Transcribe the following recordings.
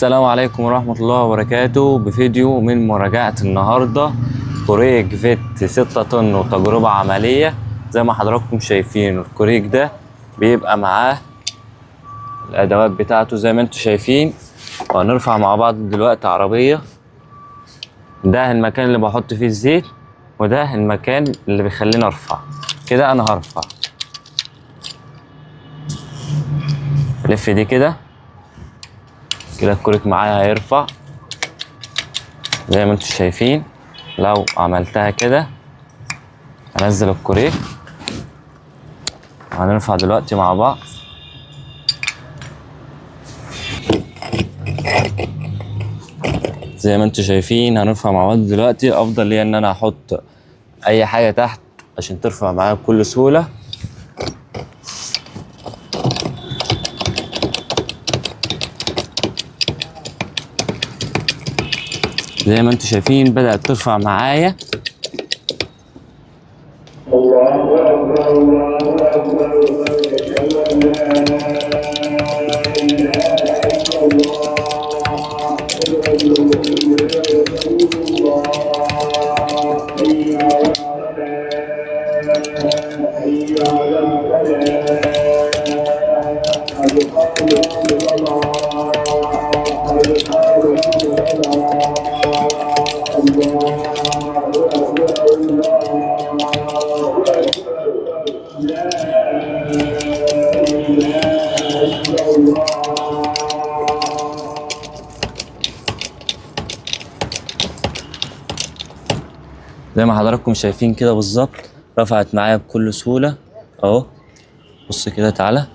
السلام عليكم ورحمة الله وبركاته. بفيديو من مراجعة النهاردة كوريك فيت 6 طن وتجربة عملية. زي ما حضراتكم شايفين الكوريك ده بيبقى معاه الأدوات بتاعته زي ما انتم شايفين. وهنرفع مع بعض دلوقتي عربية. ده المكان اللي بحط فيه الزيت، وده المكان اللي بيخليني ارفع كده. انا هرفع لف دي كده كده، الكوريك معايا هيرفع زي ما انتم شايفين. لو عملتها كده هنزل الكوريك. هنرفع دلوقتي مع بعض. زي ما انتم شايفين هنرفع مع بعض دلوقتي. افضل ليا ان انا احط اي حاجة تحت عشان ترفع معايا بكل سهولة. زي ما انتم شايفين بدأت ترفع معايا. الله أكبر الله أكبر أشهد أن لا إله إلا الله أشهد أن محمدا رسول الله حي على الصلاة حي على الفلاح قد قامت الصلاة قد قامت الصلاة الله أكبر الله أكبر لا إله إلا الله. زي ما حضراتكم شايفين كده بالظبط رفعت معايا بكل سهولة اهو. بص كده تعالى،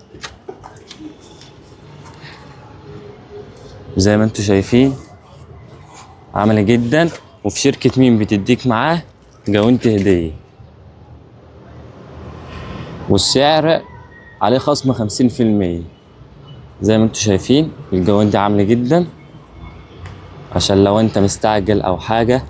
زي ما انتم شايفين عملي جدا. وفي شركة مين بتديك معاه جوانت هدية، والسعر عليه خصم 50%. زي ما انتم شايفين الجوانت عامل جدا، عشان لو انت مستعجل او حاجة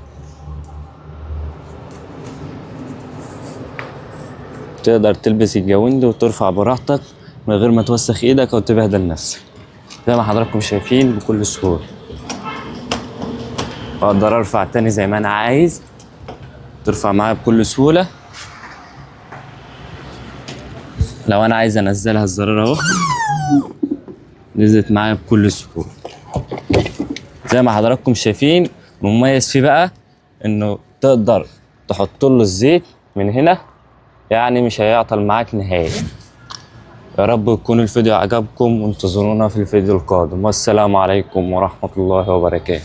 تقدر تلبس الجوانت وترفع براحتك من غير ما توسخ ايدك او تبهدل نفسك. زي ما حضراتكم شايفين بكل سهولة اقدر ارفع تاني زي ما انا عايز، ترفع معايا بكل سهولة. لو انا عايز انزلها الزرار اهو، نزلت معايا بكل سهولة. زي ما حضراتكم شايفين مميز فيه بقى انه تقدر تحط له الزيت من هنا، يعني مش هيعطل معاك نهائي. يا رب يكون الفيديو عجبكم، وانتظرونا في الفيديو القادم. والسلام عليكم ورحمة الله وبركاته.